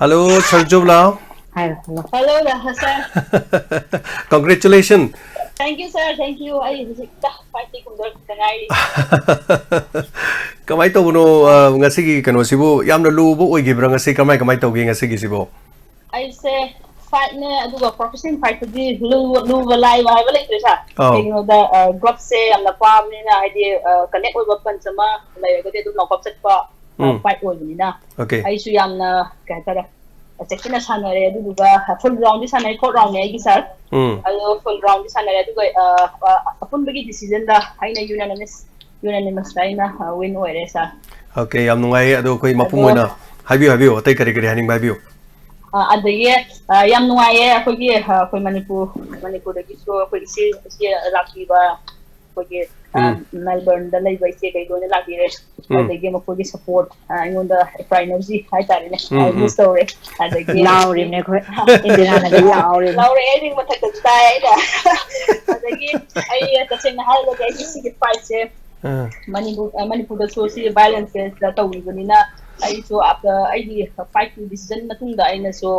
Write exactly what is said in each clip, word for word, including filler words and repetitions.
Hello, Sir Jubla. ꯍꯥꯏꯔꯣ, hello. Hello, sir. Congratulations. Thank you, sir. Thank you. ꯑꯩ ꯍꯧꯖꯤꯛꯇ five K ꯀꯨꯝꯊꯔꯛꯇ ꯉꯥꯏꯔꯤ꯫ ꯀꯃꯥꯏꯅ ꯇꯧꯕꯅꯣ? ꯑ, ꯉꯁꯤꯒꯤ ꯀꯩꯅꯣꯁꯤꯕꯨ ꯌꯥꯝꯅ ꯂꯨꯕ ꯑꯣꯏꯈꯤꯕ꯭ꯔꯥ? ꯉꯁꯤ ꯀꯃꯥꯏ ꯀꯃꯥꯏ ꯇꯧꯒꯦ ꯉꯁꯤꯒꯤꯁꯤꯕꯣ? ꯑꯩꯁꯦ fight ꯅꯦ, ꯑꯗꯨꯒ professional fight ꯇꯨꯗꯤ ꯂꯨ- ꯂꯨꯕ ꯂꯥꯏꯕ ꯍꯥꯏꯕ ꯂꯩꯇ꯭ꯔꯦ, sir. ꯑꯧ꯫ ꯀꯩꯒꯤꯅꯣꯗ, ꯑ, gloves ꯁꯦ ꯌꯥꯝꯅ ꯄꯥꯕꯅꯤꯅ, ꯍꯥꯏꯗꯤ, ꯑ, connect ꯑꯣꯏꯕ punch ꯑꯃ ꯂꯩꯔꯒꯗꯤ ꯑꯗꯨꯝ knockout ꯆꯠꯄ, ꯑ, ꯎꯝ꯫ fight ꯑꯣꯏꯕꯅꯤꯅ꯫ Okay. ꯑꯩꯁꯨ ꯌꯥꯝꯅ, ꯀꯩ ꯍꯥꯏꯇꯥꯔꯦ, ꯆꯦꯛꯁꯤꯟꯅ ꯁꯥꯟꯅꯔꯦ꯫ ꯑꯗꯨꯗꯨꯒ full round ꯗꯤ ꯁꯥꯟꯅꯔꯦ, fourth round ꯅꯦ ꯑꯩꯒꯤ, sir. ꯎꯝ꯫ ꯑꯗꯣ full round ꯗꯤ ꯁꯥꯟꯅꯔꯦ꯫ ꯑꯗꯨꯒ, ꯑ, ꯑ, ꯑꯄꯨꯟꯕꯒꯤ decision ꯗ ꯑꯩꯅ unanimous, unanimous ꯗ ꯑꯩꯅ, ꯑ, win ꯑꯣꯏꯔꯦ, sir. Okay, ꯌꯥꯝ ꯅꯨꯡꯉꯥꯏꯌꯦ꯫ ꯑꯗꯣ ꯑꯩꯈꯣꯏ ꯃꯄꯨꯡ ꯑꯗꯣ ꯑꯣꯏꯅ ꯍꯥꯏꯕꯤꯌꯨ, ꯍꯥꯏꯕꯤꯌꯨ꯫ ꯑꯇꯩ ꯀꯔꯤ ꯀꯔꯤ ꯍꯥꯏꯅꯤꯡꯕ ꯍꯥꯏꯕꯤꯌꯨ꯫ ꯑ, ꯑꯗꯒꯤ, ꯑ, ꯌꯥꯝ ꯅꯨꯡꯉꯥꯏꯌꯦ꯫ ꯑꯩꯈꯣꯏꯒꯤ, ꯑ, ꯑꯩꯈꯣꯏ ꯃꯅꯤꯄꯨꯔ, ꯃꯅꯤꯄꯨꯔꯗꯒꯤꯁꯨ ꯑꯩꯈꯣꯏ ꯏꯆꯦ, ꯏꯆꯦ ꯂꯥꯛꯄꯤꯕ, ꯑꯩꯈꯣꯏꯒꯤ, ꯑ, ꯎꯝ꯫ Melbourne ꯗ ꯂꯩꯕ ꯏꯆꯦ ꯀꯩ ꯂꯣꯏꯅ ꯂꯥꯛꯄꯤꯔꯦ꯫ ꯎꯝ꯫ ꯑꯗꯒꯤ ꯃꯈꯣꯏꯒꯤ support, ꯑ, ꯑꯩꯉꯣꯟꯗ extra energy ꯍꯥꯏꯇꯥꯔꯦꯅꯦ, ꯎꯝ, ꯑ, ꯎꯝ꯫ Boost Boost ꯇꯧꯔꯦ꯫ ꯑꯗꯒꯤ ꯂꯥꯎꯔꯤꯕꯅꯦ ꯑꯩꯈꯣꯏ꯫ ꯏꯟꯗꯤꯔꯥꯅꯒ ꯂꯥꯎꯔꯤꯕꯅꯦ꯫ ꯂꯥꯎꯔꯦ, ꯑꯩꯗꯤ ꯃꯊꯛꯇꯁꯨ ꯇꯥꯏ ꯑꯩꯅ꯫ ꯑꯗꯒꯤ ꯑꯩ ꯇꯁꯦꯡꯅ ꯍꯥꯏꯔꯒꯗꯤ ꯑꯩꯗꯤ ꯁꯤꯒꯤ fight ꯁꯦ ꯑꯥ꯫ ꯃꯅꯤꯄꯨꯔ, ꯑ, ꯃꯅꯤꯄꯨꯔꯗꯁꯨ ꯁꯤ violence ꯁꯦ ꯇꯧꯔꯤꯕꯅꯤꯅ ꯑꯩꯁꯨ ꯑꯐ-, ꯑꯩꯒꯤ fight ꯀꯤ decision ꯃꯇꯨꯡꯗ ꯑꯩꯅꯁꯨ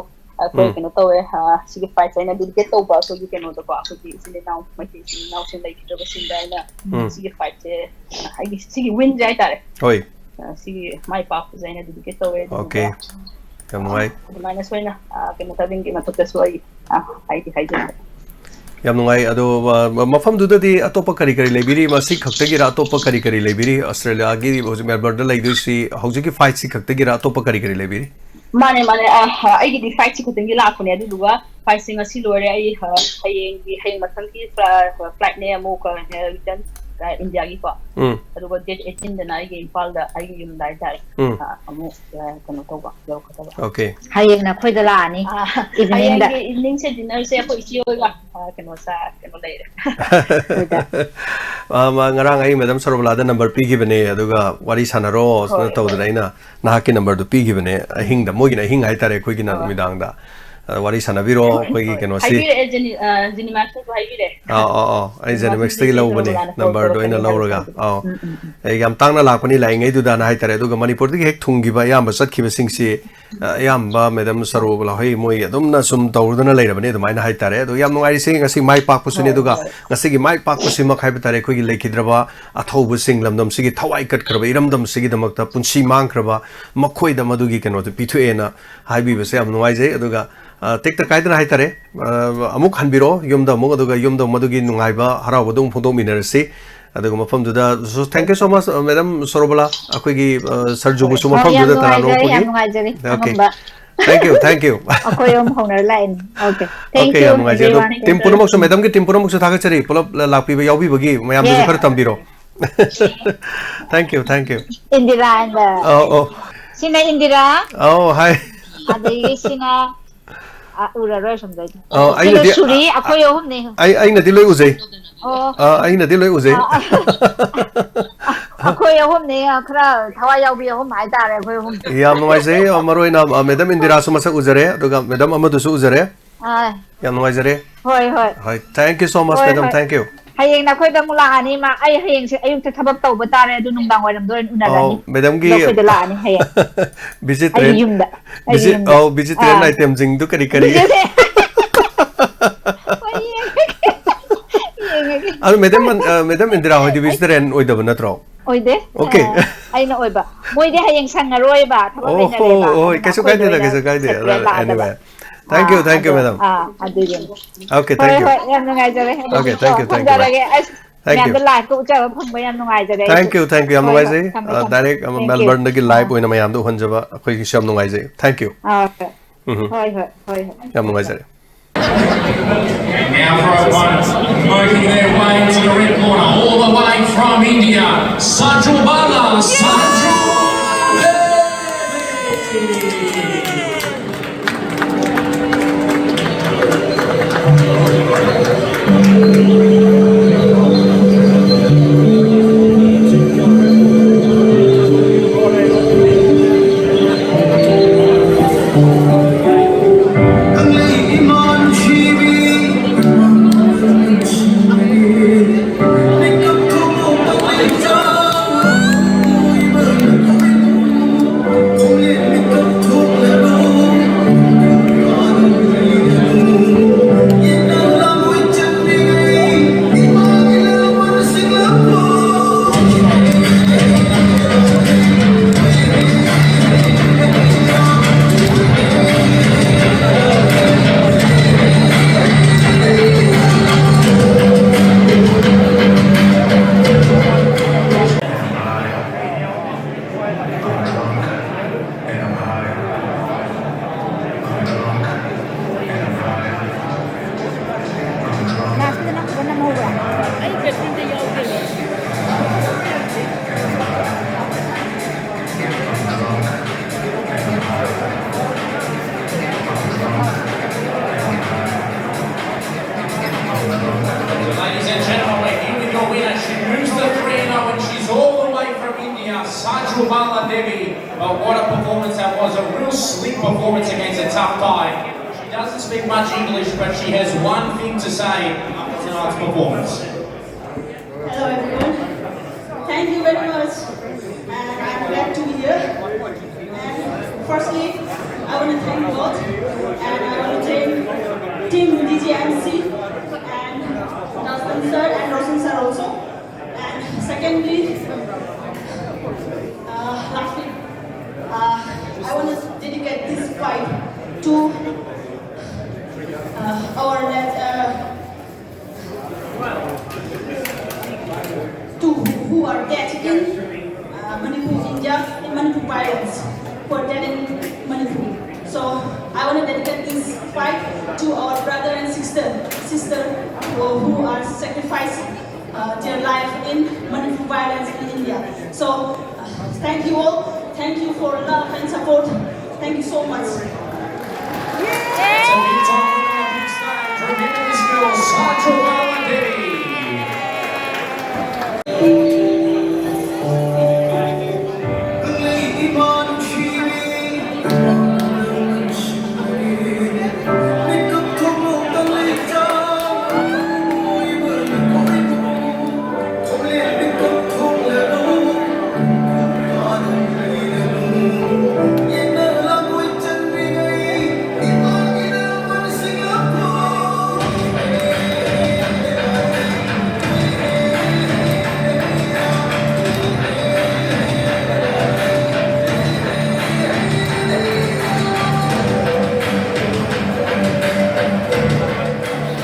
ꯑꯩꯈꯣꯏ ꯎꯝ꯫ ꯀꯩꯅꯣ ꯇꯧꯋꯦ, ꯑ, ꯁꯤꯒꯤ fight ꯁꯦ ꯑꯩꯅ dedicate ꯇꯧꯕ ꯑꯩꯈꯣꯏꯒꯤ ꯀꯩꯅꯣꯗꯀꯣ, ꯑꯩꯈꯣꯏꯒꯤ ꯏꯆꯤꯜ ꯏꯅꯥꯎ, ꯃꯩꯇꯩ ꯏꯆꯤꯜ ꯏꯅꯥꯎꯁꯤꯡ ꯂꯩꯈꯤꯗ꯭ꯔꯕꯁꯤꯡꯗ ꯑꯩꯅ ꯎꯝ꯫ ꯁꯤꯒꯤ fight ꯁꯦ, ꯑ, ꯑꯩꯒꯤ ꯁꯤꯒꯤ win ꯁꯦ ꯍꯥꯏꯇꯥꯔꯦ꯫ ꯍꯣꯏ꯫ ꯑ, ꯁꯤꯒꯤ ꯃꯥꯏ ꯄꯥꯛꯄꯁꯦ ꯑꯩꯅ dedicate ꯇꯧꯋꯦ꯫ ꯑꯗꯨꯗꯨꯒ, Okay. ꯌꯥꯝ ꯅꯨꯡꯉꯥꯏ꯫ ꯑ, ꯑꯗꯨꯃꯥꯏꯅ ꯁꯣꯏꯅ, ꯑ, ꯀꯩꯅꯣ ꯇꯥꯕꯤꯡꯒꯤ ꯃꯊꯛꯇꯁꯨ ꯑꯩ, ꯑ, ꯍꯥꯏꯗꯤ ꯍꯥꯏꯖꯔꯤ꯫ ꯌꯥꯝ ꯅꯨꯡꯉꯥꯏ꯫ ꯑꯗꯣ, ꯑ, ꯃꯐꯝꯗꯨꯗꯗꯤ ꯑꯇꯣꯞꯄ ꯀꯔꯤ ꯀꯔꯤ ꯂꯩꯕꯤꯔꯤ? ꯃꯁꯤ ꯈꯛꯇꯒꯤꯔꯥ? ꯑꯇꯣꯞꯄ ꯀꯔꯤ ꯀꯔꯤ ꯂꯩꯕꯤꯔꯤ? ꯑꯁꯇ꯭ꯔꯦꯂꯤꯌꯥꯒꯤ ꯍꯧꯖꯤꯛ ꯃꯦꯜꯕꯔꯟꯗ ꯂꯩꯗꯣꯏꯁꯤ ꯍꯧꯖꯤꯛꯀꯤ fight ꯁꯤ ꯈꯛꯇꯒꯤꯔꯥ? ꯑꯇꯣꯞꯄ ꯀꯔꯤ ꯀꯔꯤ ꯂꯩꯕꯤꯔꯤ? ꯃꯥꯅꯦ, ꯃꯥꯅꯦ꯫ ꯑ, ꯑ, ꯑꯩꯒꯤꯗꯤ fight ꯁꯤ ꯈꯛꯇꯪꯒꯤ ꯂꯥꯛꯄꯅꯦ꯫ ꯑꯗꯨꯗꯨꯒ fight ꯁꯦ ꯉꯁꯤ ꯂꯣꯏꯔꯦ꯫ ꯑꯩ, ꯑ, ꯍꯌꯦꯡꯒꯤ, ꯍꯌꯦꯡ ꯃꯊꯪꯒꯤ fli-, flight ꯅꯦ ꯑꯃꯨꯛ, ꯑ, return, ꯑ, ꯏꯟꯗꯤꯌꯥꯒꯤꯀꯣ꯫ ꯎꯝ꯫ ꯑꯗꯨꯒ date eighteen ꯗꯅ ꯑꯩꯒꯤ ꯏꯝꯐꯥꯜꯗ, ꯑꯩꯒꯤ ꯌꯨꯝꯗ ꯍꯥꯏꯇꯥꯔꯦ꯫ ꯎꯝ꯫ ꯑ, ꯑꯃꯨꯛ, ꯑ, ꯀꯩꯅꯣ ꯇꯧꯕ, ꯌꯧꯔꯛꯀꯗꯕ꯫ Okay. ꯍꯌꯦꯡꯅ ꯑꯩꯈꯣꯏꯗ ꯂꯥꯛꯑꯅꯤ꯫ ꯑ, Evening ꯗ꯫ ꯍꯌꯦꯡꯒꯤ evening ꯁꯦ dinner ꯁꯦ ꯑꯩꯈꯣꯏ ꯏꯆꯦ ꯍꯣꯏꯒ, ꯑ, ꯀꯩꯅꯣ ꯆꯥ-, ꯀꯩꯅꯣ ꯂꯩꯔꯦ꯫ ꯑ, ꯃꯥ ꯉꯔꯥꯡ ꯑꯩ ꯃꯦꯗꯥꯝ ꯁꯔꯣꯕꯂꯥꯗ number ꯄꯤꯈꯤꯕꯅꯦ, ꯑꯗꯨꯒ ꯋꯥꯔꯤ ꯁꯥꯟꯅꯔꯣ ꯍꯣꯏ, ꯇꯧꯗꯅ ꯍꯣꯏ꯫ ꯑꯩꯅ ꯅꯍꯥꯛꯀꯤ number ꯗꯨ ꯄꯤꯈꯤꯕꯅꯦ꯫ ꯑꯍꯤꯡꯗ, ꯃꯣꯏꯒꯤꯅ ꯑꯍꯤꯡ ꯍꯥꯏꯇꯥꯔꯦ, ꯑꯩꯈꯣꯏꯒꯤꯅ ꯍꯣꯏ꯫ ꯅꯨꯃꯤꯗꯥꯡꯗ꯫ ꯑ, ꯋꯥꯔꯤ ꯁꯥꯟꯅꯕꯤꯔꯣ ꯑꯩꯈꯣꯏꯒꯤ ꯀꯩꯅꯣꯁꯤ꯫ ꯍꯥꯏꯕꯤꯔꯛꯑꯦ, ꯖꯦꯅꯤ-, ꯑ, ꯖꯦꯅꯤꯃꯥꯁꯇꯁꯨ ꯍꯥꯏꯕꯤꯔꯦ꯫ ꯑꯥ, ꯑꯥ, ꯑꯥ, ꯑꯩ ꯖꯦꯅꯤꯃꯥꯁꯇꯒꯤ ꯖꯦꯅꯤꯃꯥꯁꯇꯒꯤ ꯂꯧꯕꯅꯦ, ꯁꯔꯣꯂꯥꯅ ꯐꯣꯟ ꯅꯝꯕꯔꯗꯣ ꯑꯩꯅ ꯇꯧꯔꯛꯄꯅꯦ ꯂꯧꯔꯒ꯫ ꯍꯥꯏꯕꯗꯣ꯫ ꯑꯥꯎ꯫ ꯎꯝ, ꯎꯝ, ꯎꯝ꯫ ꯑꯩ ꯌꯥꯝ ꯇꯥꯡꯅ ꯂꯥꯛꯄꯅꯤ ꯂꯥꯛꯏꯉꯩꯗꯨꯗꯅ ꯍꯥꯏꯇꯥꯔꯦ꯫ ꯑꯗꯨꯒ ꯃꯅꯤꯄꯨꯔꯗꯒꯤ ꯍꯦꯛ ꯊꯨꯡꯈꯤꯕ ꯑꯌꯥꯝꯕ ꯆꯠꯈꯤꯕꯁꯤꯡꯁꯤ, ꯑ, ꯑꯌꯥꯝꯕ ꯃꯦꯗꯥꯝ ꯁꯔꯣꯕꯂꯥ ꯍꯣꯏ ꯃꯣꯏ ꯑꯗꯨꯝꯅ ꯁꯨꯝ ꯇꯧꯗꯨꯅ ꯂꯩꯔꯕꯅꯤ ꯑꯗꯨꯃꯥꯏꯅ ꯍꯥꯏꯇꯥꯔꯦ꯫ ꯑꯗꯣ ꯌꯥꯝ ꯅꯨꯡꯉꯥꯏꯔꯤꯁꯤ ꯉꯁꯤ ꯃꯥꯏ ꯄꯥꯛꯄꯁꯨꯅꯤ, ꯍꯣꯏ, ꯑꯗꯨꯒ ꯍꯣꯏ꯫ ꯉꯁꯤꯒꯤ ꯃꯥꯏ ꯄꯥꯛꯄꯁꯤꯃꯛ ꯍꯥꯏꯕ ꯇꯥꯔꯦ, ꯑꯩꯈꯣꯏꯒꯤ ꯂꯩꯈꯤꯗ꯭ꯔꯕ ꯑꯊꯧꯕꯁꯤꯡ, ꯂꯝꯗꯝꯁꯤꯒꯤ ꯊꯋꯥꯏ ꯀꯠꯈ꯭ꯔꯕ ꯏꯔꯝꯗꯝꯁꯤꯒꯤꯗꯃꯛꯇ ꯄꯨꯟꯁꯤ ꯃꯥꯡꯈ꯭ꯔꯕ ꯃꯈꯣꯏꯗ ꯃꯗꯨꯒꯤ ꯀꯩꯅꯣꯗꯨ ꯄꯤꯊꯣꯛꯑꯦꯅ ꯍꯥꯏꯕꯤꯕꯁꯦ ꯌꯥꯝ ꯅꯨꯡꯉꯥꯏꯖꯩ꯫ ꯑꯗꯨꯒ, ꯑ, ꯇꯦꯛꯇ ꯀꯥꯏꯗꯅ ꯍꯥꯏꯇꯥꯔꯦ, ꯑ, ꯑꯃꯨꯛ ꯍꯟꯕꯤꯔꯣ ꯌꯨꯝꯗ ꯑꯃꯨꯛ, ꯑꯗꯨꯒ ꯌꯨꯝꯗ ꯃꯗꯨꯒꯤ ꯅꯨꯡꯉꯥꯏꯕ ꯍꯔꯥꯎꯕꯗꯨ ꯑꯃꯨꯛ ꯐꯣꯡꯗꯣꯛꯃꯤꯟꯅꯔꯁꯤ꯫ ꯑꯗꯨꯒ ꯃꯐꯝꯗꯨꯗ, so, thank you so much, uh, madam Sorobala, ꯑꯩꯈꯣꯏꯒꯤ, ꯑ, ꯁꯔꯖꯨꯕꯨꯁꯨ ꯍꯣꯏ, ꯌꯥꯝ ꯃꯐꯝꯗꯨꯗ ꯅꯨꯡꯉꯥꯏꯖꯔꯦ, ꯇꯔꯥꯝꯅ ꯌꯥꯝ ꯑꯣꯛꯄꯒꯤ꯫ ꯅꯨꯡꯉꯥꯏꯖꯔꯦ, OK꯫ ꯑꯍꯥꯟꯕ꯫ Thank you, thank you꯫ ꯑꯩꯈꯣꯏ ꯑꯍꯨꯝ ꯍꯧꯅꯔ ꯂꯥꯛꯏꯅꯤ꯫ OK꯫ OK, Thank you, ꯌꯥꯝ ꯅꯨꯡꯉꯥꯏꯖꯩ꯫ ꯑꯗꯣ everyone, team thank you꯫ ꯄꯨꯝꯅꯃꯛꯁꯨ, ꯃꯦꯗꯥꯝꯒꯤ team ꯄꯨꯝꯅꯃꯛꯁꯨ ꯊꯥꯒꯠꯆꯔꯤ, ꯄꯨꯂꯞ ꯂ-, ꯂꯥꯛꯄꯤꯕ ꯌꯥꯎꯕꯤꯕꯒꯤ ꯃꯌꯥꯝꯗꯁꯨ Yeah꯫ ꯈꯔ ꯇꯝꯕꯤꯔꯣ꯫ Thank you, thank you꯫ Indira and the ꯑꯧ, ꯑꯧ꯫ ꯁꯤꯅ ꯏꯟꯗꯤꯔꯥ꯫ ꯑꯧ, hi꯫ ꯑꯗꯒꯤ ꯁꯤꯅ ꯑ, ꯎꯔꯔꯣꯏ ꯑꯁꯣꯝꯗꯩꯗꯤ꯫ ꯑ, ꯁꯤꯅ ꯑꯩꯅꯗꯤ, ꯁꯨꯔꯤ, ꯑ, ꯑ, ꯑꯩꯈꯣꯏ ꯑꯍꯨꯝꯅꯤ꯫ ꯑꯩ, ꯑꯩꯅꯗꯤ ꯂꯣꯏ ꯎꯖꯩ꯫ ꯑꯣ꯫ ꯑ, ꯑꯩꯅꯗꯤ ꯂꯣꯏ ꯎꯖꯩ꯫ ꯑ, ꯑ, ꯑꯩꯈꯣꯏ ꯑꯍꯨꯝꯅꯤ, ꯑ, ꯈꯔ ꯊꯋꯥꯏ ꯌꯥꯎꯕꯤ ꯑꯍꯨꯝ ꯍꯥꯏꯇꯥꯔꯦ, ꯑꯩꯈꯣꯏ ꯑꯍꯨꯝ꯫ ꯌꯥꯝ ꯅꯨꯡꯉꯥꯏꯖꯩ꯫ ꯑ, ꯃꯔꯨ ꯑꯣꯏꯅ, ꯑ, ꯃꯦꯗꯥꯝ ꯏꯟꯗꯤꯔꯥꯁꯨ ꯃꯁꯛ ꯎꯖꯔꯦ, ꯑꯗꯨꯒ ꯃꯦꯗꯥꯝ ꯑꯃꯗꯨꯁꯨ ꯎꯖꯔꯦ꯫ ꯑ꯫ ꯌꯥꯝ ꯅꯨꯡꯉꯥꯏꯖꯔꯦ꯫ ꯍꯣꯏ, ꯍꯣꯏ꯫ ꯍꯣꯏ, thank you so much, ꯍꯣꯏ, madam, ꯍꯣꯏ꯫ Thank you꯫ ꯍꯌꯦꯡ ꯅꯈꯣꯏꯗ ꯑꯃꯨꯛ ꯂꯥꯛꯑꯅꯤ, ꯃꯥ, ꯑꯩ ꯍꯌꯦꯡꯁꯦ ꯑꯌꯨꯛꯇ ꯊꯕꯛ ꯇꯧꯕ ꯇꯥꯔꯦ, ꯑꯗꯨ ꯅꯨꯡꯗꯥꯡ ꯋꯥꯏꯔꯝꯗ ꯑꯣꯏꯅ ꯎꯅꯔꯅꯤ꯫ ꯑꯧ, ꯃꯦꯗꯥꯝꯒꯤ ꯑꯗꯣ ꯑꯩꯈꯣꯏꯗ ꯂꯥꯛꯑꯅꯤ ꯍꯌꯦꯡ꯫ Busy ꯑꯩꯒꯤ train, ꯌꯨꯝꯗ, ꯑꯩꯒꯤ busy, ꯌꯨꯝꯗ꯫ ꯑꯧ, busy train ꯑꯥ꯫ Itemꯁꯤꯡꯗꯨ ꯀꯔꯤ ꯀꯔꯤ? Busy train꯫ ꯍꯣꯏ, ꯌꯦꯡꯉꯒꯦ꯫ ꯌꯦꯡꯉꯒꯦ꯫ ꯑꯗꯨ ꯃꯦꯗꯥꯝ, ꯑ, ꯃꯦꯗꯥꯝ ꯏꯟꯗꯤꯔꯥ ꯍꯣꯏꯗꯤ ꯑꯩ vegetarian ꯑꯣꯏꯗꯕ ꯅꯠꯇ꯭ꯔꯣ? ꯑꯣꯏꯗꯦ꯫ OK꯫ ꯑ, ꯑꯩꯅ ꯑꯣꯏꯕ꯫ ꯃꯣꯏꯗꯤ ꯍꯌꯦꯡ ꯁꯪꯉꯔꯣꯏꯕ, ꯊꯕꯛ ꯑꯣ, ꯂꯩꯅꯔꯦꯕ꯫ ꯍꯣꯏ, ꯍꯣꯏ, ꯑꯗꯨꯅ ꯀꯩꯁꯨ ꯑꯩꯈꯣꯏꯗ ꯀꯥꯏꯗꯦꯗ, ꯑꯣꯏꯅ ꯀꯩꯁꯨ ꯀꯥꯏꯗꯦ꯫ Separate ꯂꯥꯛꯑꯗꯕ꯫ Anyway, thank ah, you, thank you, ꯑꯗꯣ, madam꯫ ꯑꯥ, ꯑꯗꯨꯒꯤꯅꯤ꯫ OK, ꯍꯣꯏ, thank you꯫ ꯍꯣꯏ, ꯌꯥꯝ ꯅꯨꯡꯉꯥꯏꯖꯔꯦ꯫ OK, ꯑꯗꯨꯗꯤꯀꯣ, thank you, thank you, madam꯫ ꯊꯝꯖꯔꯒꯦ꯫ ꯑꯁ, thank you꯫ ꯃꯌꯥꯝꯗ live-ꯇ ꯎꯠꯆꯕ ꯐꯪꯕ ꯌꯥꯝ ꯅꯨꯡꯉꯥꯏꯖꯔꯦ ꯑꯩꯁꯨ꯫ Thank you, thank you꯫ ꯌꯥꯝ ꯍꯣꯏ, ꯍꯣꯏ, ꯅꯨꯡꯉꯥꯏꯖꯩ꯫ ꯊꯝꯃꯦ, ꯑ, ꯊꯝꯃꯦ꯫ Direct, ꯑ, Thank you꯫ Melbourne-ꯗꯒꯤ ꯑꯥ꯫ Live ꯑꯣꯏꯅ ꯃꯌꯥꯝꯗ ꯎꯍꯟꯖꯕ ꯑꯩꯈꯣꯏꯒꯤꯁꯨ ꯌꯥꯝ ꯅꯨꯡꯉꯥꯏꯖꯩ꯫ Thank you꯫ ꯑꯥ, ꯍꯣꯏ꯫ ꯎꯝ꯫ ꯍꯣꯏ, ꯍꯣꯏ, ꯍꯣꯏ, ꯍꯣꯏ꯫ ꯌꯥꯝ ꯅꯨꯡꯉꯥꯏꯖꯔꯦ꯫ And now for our opponents, working their way to the red corner, all the way from India, Sajubala Saju. It's a tough tie. She doesn't speak much English, but she has one thing to say after tonight's performance. Hello everyone. Thank you very much. And I'm glad to be here. And firstly, I want to thank God. And I want to thank Team D J M C and Dastan sir and Roshan sir also. And secondly, uh, lastly, uh, I want to dedicate this fight to uh, our late, uh, to who are dead in uh, Manipur, India, in Manipur violence, who are dead in Manipur. So I want to dedicate this fight to our brother and sister, sister who, who are sacrificing uh, their life in Manipur violence in India. So uh, thank you all. Thank you for love and support. Thank you so much. It's a big time on the big stage. Remember this girl, Sajal Bala Devi.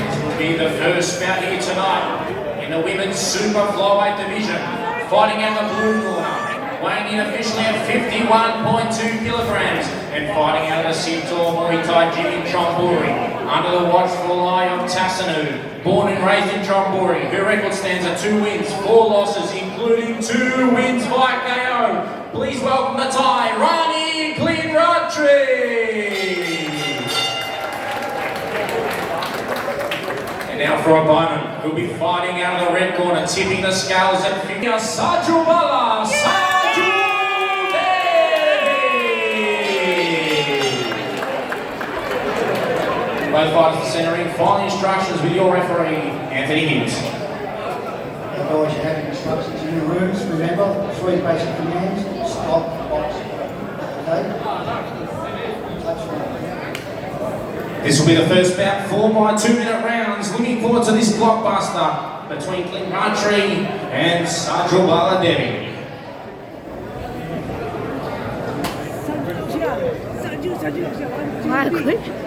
This will be the first bout here tonight in the women's super flyweight division. Fighting out the blue corner, weighing in officially at fifty-one point two kilograms and fighting out of the Centaur Muay Thai Gym in Chonburi, under the watchful eye of Tasanu. Born and raised in Chonburi, her record stands at two wins, four losses, including two wins by K O. Please welcome the Thai, Rani Klin Ratri. And now for a opponent who'll be fighting out of the red corner, tipping the scales at fifty, Sajal Bala, Sajal Devi. Both fighters to centre ring. Final instructions with your referee, Anthony Hibbs. Otherwise, you have instructions in the rooms. Remember, three basic commands: stop, box. Okay? Touch one. This will be the first bout, four by two minute rounds. Looking forward to this blockbuster between Clint Roundtree and Sajal Baladevi. Marco.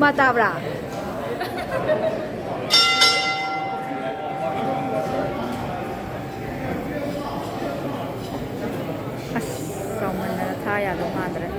ꯃꯥ ꯇꯥꯕ꯭ꯔꯥ? ꯑꯁ, ꯆꯥꯎꯃꯟꯗꯅ ꯊꯥ ꯌꯥꯗꯧ ꯃꯥꯟꯗ꯭ꯔꯦ꯫